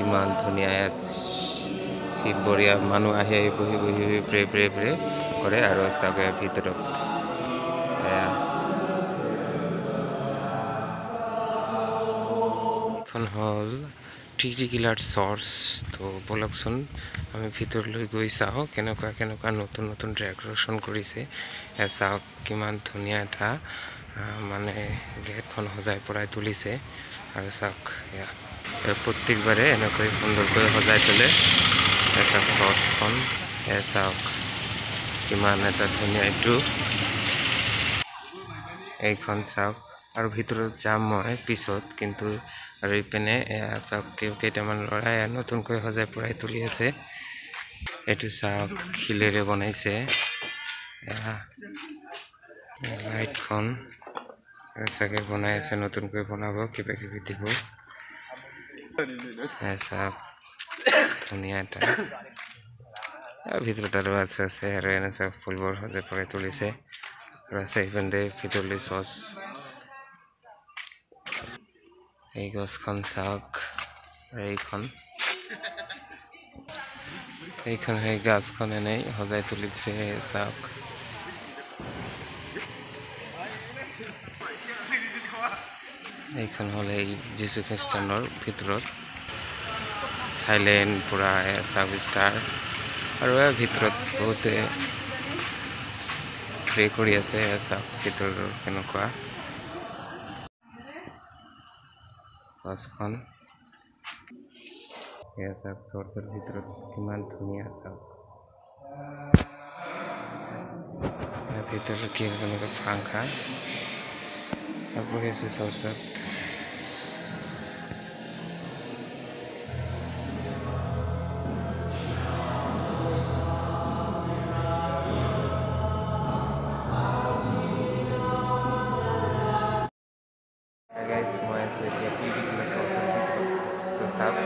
কিমান ধুনীয়া ইয়াত চিট বঢ়িয়া মানুহ আহি আহি বহি বহি প্ৰে প্ৰে প্ৰে কৰে। আৰু চাওক ইয়াৰ ভিতৰত এইখন হ'ল টিৰিকিলাৰ চৰ্চ। তো ব'লকচোন আমি ভিতৰলৈ গৈ চাওঁ কেনেকুৱা কেনেকুৱা নতুন নতুন ডেক'ৰেশ্যন কৰিছে। চাওক কিমান ধুনীয়া এটা মানে গেটখন সজাই পৰাই তুলিছে। আৰু চাওক প্ৰত্যেকবাৰে এনেকৈ সুন্দৰকৈ সজাই তোলে। চাওক চৰ্চখন, চাওক কিমান এটা ধুনীয়া এইটো এইখন চাওক। আৰু ভিতৰত যাম মই পিছত, কিন্তু আৰু ইপিনে চাওক কেইটামান ল'ৰাই নতুনকৈ সজাই পৰাই তুলি আছে। এইটো চাওক শিলেৰে বনাইছে লাইটখন চাগে বনাই আছে, নতুনকৈ বনাব, কিবা কিবি দিব। চাওক ধুনীয়া এটা ভিতৰত আৰু আছে আছে। আৰু এনে চাওক ফুলবোৰ সজাই পৰাই তুলিছে। আৰু আছে এইপিনে ভিতৰলৈ চচ। এই গছখন চাওক, আৰু এইখন এইখন সেই গাছখন এনেই সজাই তুলিছে। চাওক এইখন হ'ল এই যীশু খ্ৰীষ্টানৰ ভিতৰত চাইলেণ্ট পুৰা চাব ষ্টাৰ। আৰু ইয়াৰ ভিতৰত বহুতে প্ৰে কৰি আছে। চাওক ভিতৰৰ কেনেকুৱা গছখন। এয়া চাওক চৰ্চৰ ভিতৰত কিমান ধুনীয়া। চাওক ভিতৰত কি কেনেকুৱা ফাংখা বহি আছো চৰ্চত। মই আছোঁ এতিয়া টিৰিকিলাৰ চৰ্চৰ ভিতৰত। চ' চাওক